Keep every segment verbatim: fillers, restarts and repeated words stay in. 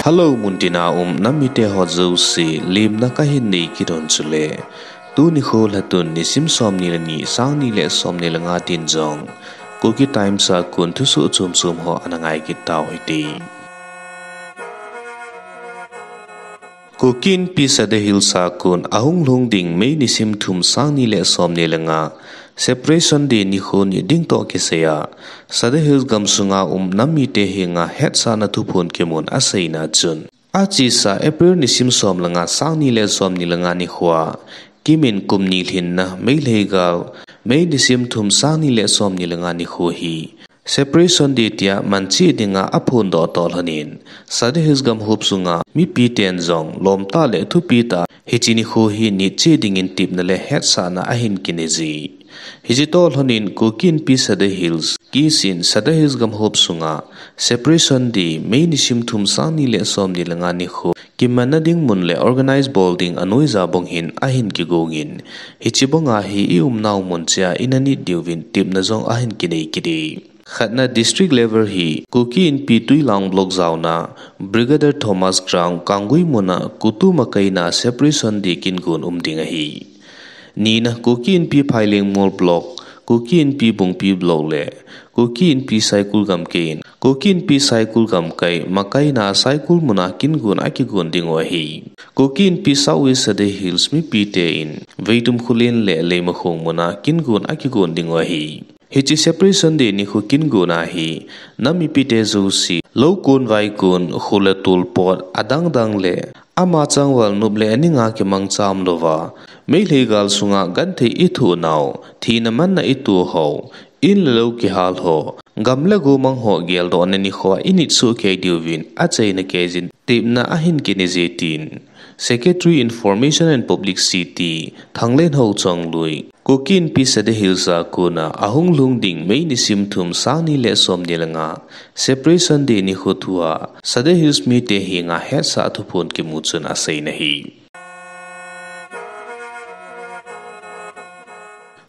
Hello, muntina um nam mite ho jouse, lemna kahin nei kit un chule. Tuni nikho lhatun nisim somni le ni, sangni le somni le nga tin jong Kuki Times a kon thusoh chom chom ho ana ngai kit tau hite. Kuki Inpi Sadar Hills a kon ahung lhung ding May nisim thum, sangni le somni le nga, Separation Day nikho ni ding toh kisaiya, Sadar Hills gamsunga um nam mite henga hetsahna thuphon kimun aseina chun, achesa April nisim som le nga, sangni le somni le nga nikhoa kimin kum ni lhinna Meitei gal May nisim thum, sangni le somni le nga nikho hi Separation Day tia man cheh dinga aphondoh toh lhonin, Sadar Hills gamhop sunga mipiten jong lomtah le thupitah hiche nikho hi nit cheh dingin tepna le hetsahna ahin kinei ji. Hiche toh lhonin Kuki Inpi Sadar Hills, kisin Sadar Hills gamhop sunga Separation Day May nisim thum, sangni le somni le nga nikho kimanna ding mun le organize bol ding anoija bang hin ahin kigongin, hiche banga hi i umnau mun cheh a ina nit diuvin tepna jong ahin kinei kit e. Khatna district level hi Kuki Inpi Tuilang Block jaona Brigadier Thomas Ground, Kanggui muna Kutu Makaina Separation Day kingon um ding ahi. Nina Kuki Inpi Phailengmol Block, Kuki Inpi Bungpi Block le Kuki Inpi Saikul Gamkai in, Kuki Inpi Saikul Gamkai Makaina Saikul muna kingon akigon dingu ahi. Kuki Inpi South West Sadar Hills mipite in Veitum Khullen le Leimakhong muna kingon akigon dingu ahi. Hiche Separation Day nikho kingonna hi nam mipite jouse, lou kon vai kon, kho le tol pot, adang dang le ama changval nop le aninga kimangcha umlouva, Meitei gal sunga genthei i thoh nau, thina manna i toh hou, in le lou kihal ho, gam le go mang ho geldohna nikhoa i nit soh kei diuvin achaina keiyin tepna ahin kinei e tin Secretary Information and Publicity, Thanglen Hou Chongloi, Kuki Inpi Sadar Hills a kona ahung lhung ding May nisim thum, sangni le somni le nga, Separation Day nikho thua Sadar Hills mite henga hetsah thuphon kimu chun aseina ahi.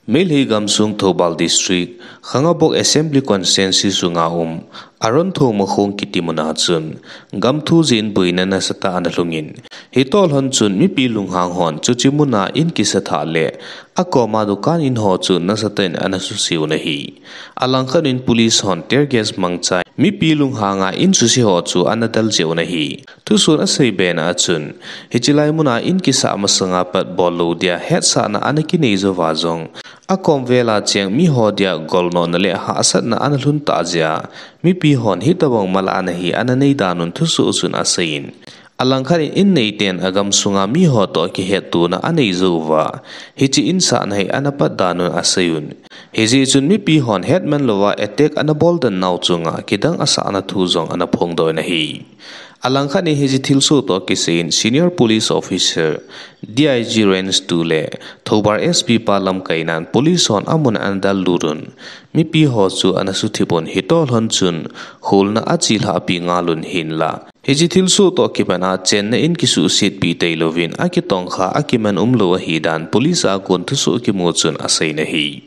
Meitei gamsung Thoubal District, Khangabok Assembly Constituency sunga um, Aron Thongmakhong kiti muna chun, gam thu jin boina nasatah ana lhungin, hitoh lhon chun mipi lunghang hon chuche muna in kisa thah le akoma dukan in ho chu nasatah in ana suse un ahi. Alangkhat in police hon tear gas mangchan mipi lunghanga in suse ho chu ana del jeh un ahi. Thusoh in asei bena a chun, hiche lai muna in kisa masanga pat bol lou dia hetsahna ana kinei jouva jong, akom vela cheng miho dia golnohna le hahsatna ana lhun tah jeh a, mipi hon hitobang malahna hi ana nei dan un thusoh chun aseiyin, alangkhat in in neiten agam sunga miho toh kihettona anei jouva, hiche in sahna hi ana pat dan un aseiyun. Hijeh chun mipi hon hetman louva attack ana bol den nau chunga kidang asahna thu jong ana phongdoh in ahi. Alangkhat in hiche thilsoh toh kisaiyin Senior Police Officer, D I G Range two le Thoubal S P pa lamkainan police hon amun ana del lut un, mipi ho chu ana suthip un, hitoh lhon chun kholna achelhahpi ngal un hinla, hiche thilsoh toh kipat a chenna in kisuhsetpi tei louvin akitongkha akiman umlou ahi dan police a kon thusoh kimu chun aseina ahi.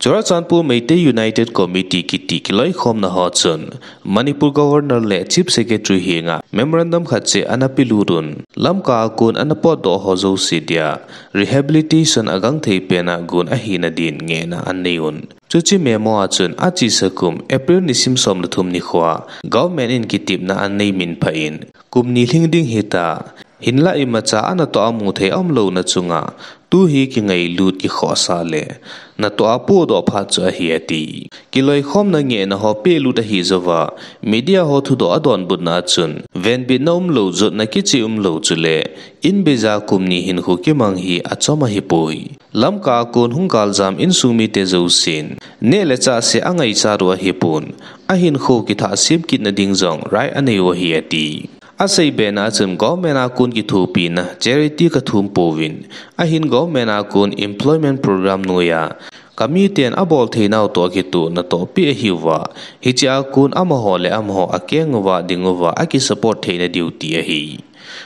Churachandpur Meitei United Committee kiti kiloikhomna ho chun Manipur Governor le Chief Secretary henga memorandum khat cheh ana pelut un, Lamka a kon ana potdoh ho jouse dia rehabilitation agangthei pena gon ahina din ngehna anei un. Chuche memo a chun achesa kum April nisim som le thum nikhoa government in kitepna anei minphah in, kum ni lhing ding hita, hinlah imacha anatoh a muthei aumlouna chunga, tu hi kingailut kikhohsah le natoh a pohdoh phat chu ahi ati. Kiloikhomna ngehna ho pelut ahijouva, media ho thudoh adonbutna a chun, venbitna umlou, jotna kicheh umlou chule, in beija kum ni hinkho kimang hi achom ahipoi. Lamka a kon hung galjam insung mite jousen, neh le chah seh angaichat u ahipon, ahinkho kithah sem kitna ding jong right anei u ahi ati. Asei bena a chun government a kon kithopina charity kathum pouvin, ahin government a kon employment program noiya kamiten abol theinau toh kitoh natohpi ahiuva, hichea kon amaho le amaho akeng uva ding uva akisupport theina diu ti ahi.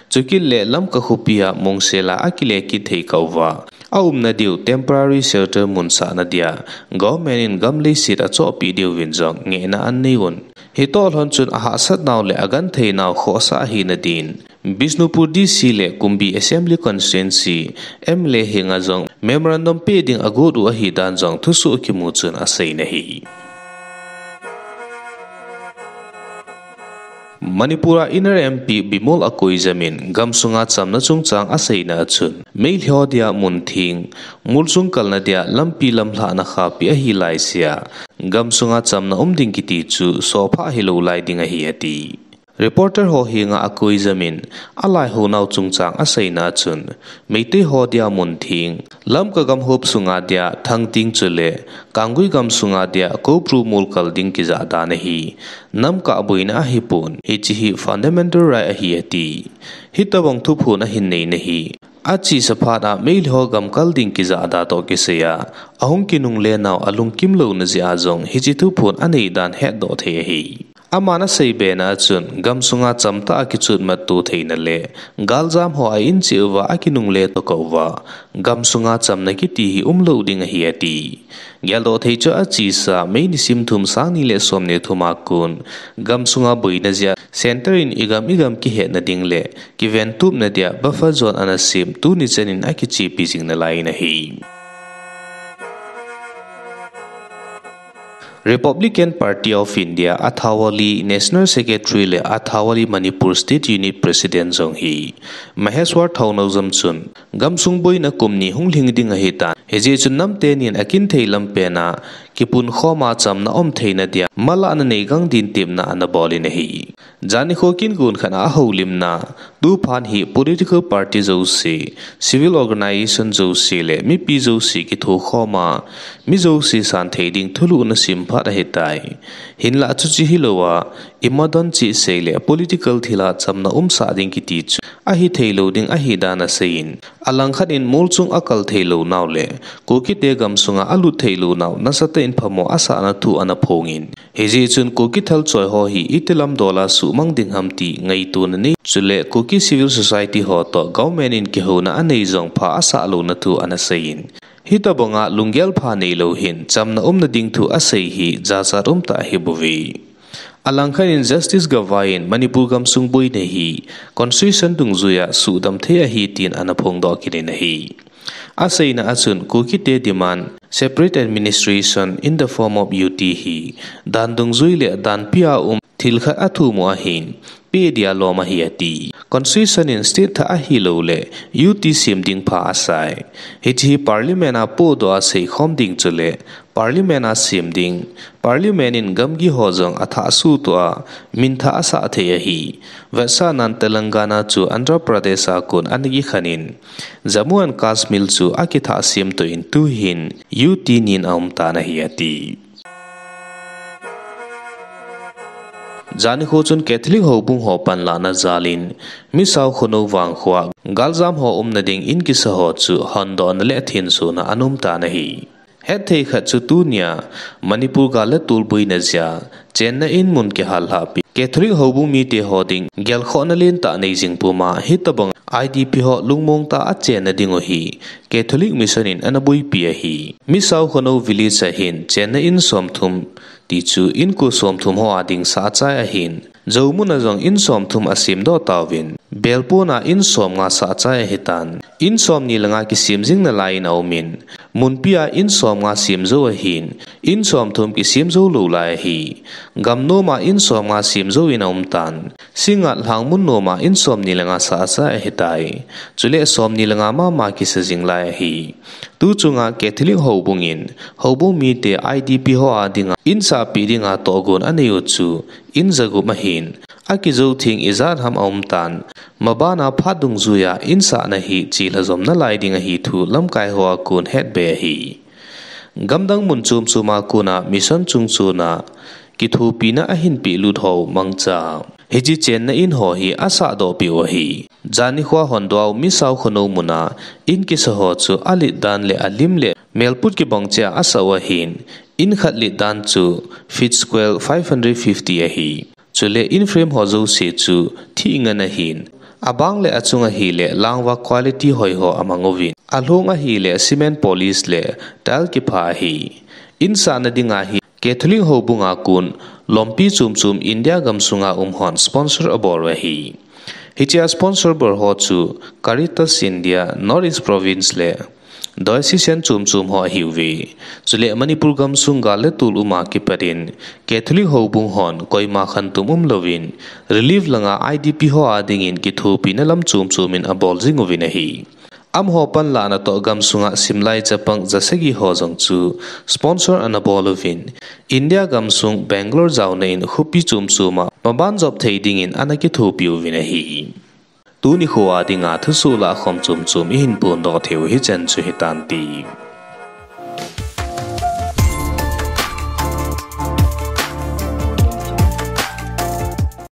Chukit le Lamka khopia Mongsela akile kit thei kah uva, aumna diu temporary shelter mun sahna dia government in gam leiset achohpeh diuvin jong ngehna anei un. Hitoh lhon chun ahahsat nau le agenthei nau khohsah ahina din Bishnupur D C le Kumbi Assembly Constituency M L A henga jong memorandum peh ding agot u ahidan jong thusoh kimu chun aseiyin ahi. Manipur a Inner M P Bimol Akoijam in gamsunga chamna chungchang aseina achun, Meitei ho dia muntheng, molchung kalna dia lampi lamlhahna khapeh ahi laisea, gamsunga chamna um ding kiti chu sophah hilou lai ding ahi ati. Reporter ho henga Akoijam in alai hou nau chungchang aseina achun, Meitei ho dia muntheng, Lamka gamhop sunga dia Thangting chule Kanggui gamsunga dia Koubru mol kal ding kijah dan ahi. Nam kah boina ahipon, hiche hi fundamental right ahi ati. Hitobang thuphon ahin neina hi achesa phat a Meitei ho gam kal ding kijah da toh kisaiya ahung kinungle nau alungkim louna jeh a jong hiche thuphon anei dan hetdoh thei ahi. Aman asei bena achun, gamsunga chamtah a kichutmat to theina le galjam ho a in cheh uva akinungle to kah uva, gamsunga chamna kiti hi umlou ding ahi ati. Geldoh thei chu achesa May nisim thum, sang ni le som ni thum a kon gamsunga boina jeh a Centre in igam igam kihetna ding le kiventupna dia buffer zone ana sem tuni chan in akichepi jing nalai in ahi. Republican Party of India Athawale National Secretary le Athawale Manipur State Unit President jong hi Maheshwar Thounaojam chun gamsung boina kum ni hung lhing ding ahitan, hijeh chun namte nin akinthei lampen a kipunkhom a chamna um theina dia malahna nei gang din tepna ana bol in ahi. Jan nikho kin gun khat a ahoulimna, tuphat hi political party jouse, civil organisation jouse le mipi jouse kithokhom a, mi jouse santhei ding thulhuhna simphat ahitai. Hinlah chuche hilouva, imadon cheh sei le political thil a chamna umsah ding kiti chu ahitheilou ding ahidan aseiyin, alangkhat in molchung akal theilou nau le Kukite gamsunga alut theilou nau nasatah in phamo asahna thu ana phongin, hijeh chun Kuki thalchoi ho hi itilam dol a suhmang ding ham ti ngaitona nei, chule Kuki civil society ho toh government in kihouna anei jong pha asah louna thu ana seiyin, hitobanga lunggel pha neilou hin chamna umna ding thu asei hi jachat umtah ahibouve. Alangkhat in Justice Gavai in Manipur gamsung boina hi Constitution dungjuiya suhdam thei ahi tin ana phongdoh kit in ahi. Aseina achun Kukite demand separate administration in the form of U T hi dan dungjui le danpi a um thil khat athum u ahin, peh dia lom ahi ati. Constitution in state thah ahilouleh U T sem ding pha asai. Hiche hi Parliament a podoh a seikhom ding chuleh Parliament a sem ding, Parliament in gamgi ho jong athah suhtoh a minthah asah thei ahi. Vetsahnan Telangana chu Andhra Pradesh a kon ana kikhen in, Jammu and Kashmir chu akithah semtoh in tuhin U T nin aumtan ahi ati. Jan nikho chun Catholic houbung ho panlahna jal in, Misao Khonou vangkho a galjam ho umna ding in kisa ho chu hondohna le athensohna ana umtan ahi. Hetthei khat chu tunia Manipur gal le tol boina jeh a chenna in mun kihal lhahpi Catholic houbung mite ho ding gelkhohna lentah nei jing puma hitobang IDP ho lungmong tah a chenna diu hi Catholic Mission in ana boipi ahi. Misao Khonou village a hin chenna in somthum tichu inko somthum ho a ding sah achai ahin, Joumun a jong in somthum asemdoh tauvin, Belpon a in somnga sah achai ahitan, in somni le nga kisem jing nalai in aumin, munpi a in somnga semjou ahin, in somthum kisem joulou lai ahi. Gamnom a in somnga semjou in aumtan, Singngat Lhangmun nom a in somni le nga sah achai ahitai. Chule somni le nga mama kisa jing lai ahi. Tuchunga Catholic houbung in houbung mite IDP ho a dinga in sahpeh dinga tohgon anei u chu in jagup ahin, akijou theng ijat ham aumtan, mabana phat dungjuiya in sahna hi chelha jom nalai ding ahi thu lamkai ho a kon hetbe ahi. Gamdang mun chom chom a kona mission chungchon a kithopina ahin pehlut ho mangcha hiche chenna in ho hi asahdoh peh u ahi. Jan nikho a hondoh u Misao Khonou mun a in kisa ho chu alet dan le alim le melput kibang cheh a asah u ahin, in khat let dan chu feet square five hundred fifty ahi. Chule in frame ho jouse chu thih ngen ahin, Abang le achung ahile langva quality hoiho amang uvin, alhung ahile cement polish le tile kipha ahi. Insahna dinga hi Catholic houbunga kon lompi chomchom India gamsunga umhon sponsor abol u ahi. Hichea sponsor bolho chu Caritas India, North East Province le Diocesan chomchom ho ahiuve. Chule Manipur gamsung gal le tol uma kipat in Catholic houbung hon koima khantum umlouvin relief langa I D P ho adingin kithopina lam chomchom in abol jing uvin ahi. Amaho panlahna toh gamsunga simlai chapang jasagi ho jong chu sponsor ana bol uvin, India gamsung Bangalore jaona in khopi chomchoma maban jop thei dingin ana kithopi uvin ahi. Tuni khoa dinga thusoh lahkhom chomchom ihin phondoh theiu hichan chu hitante.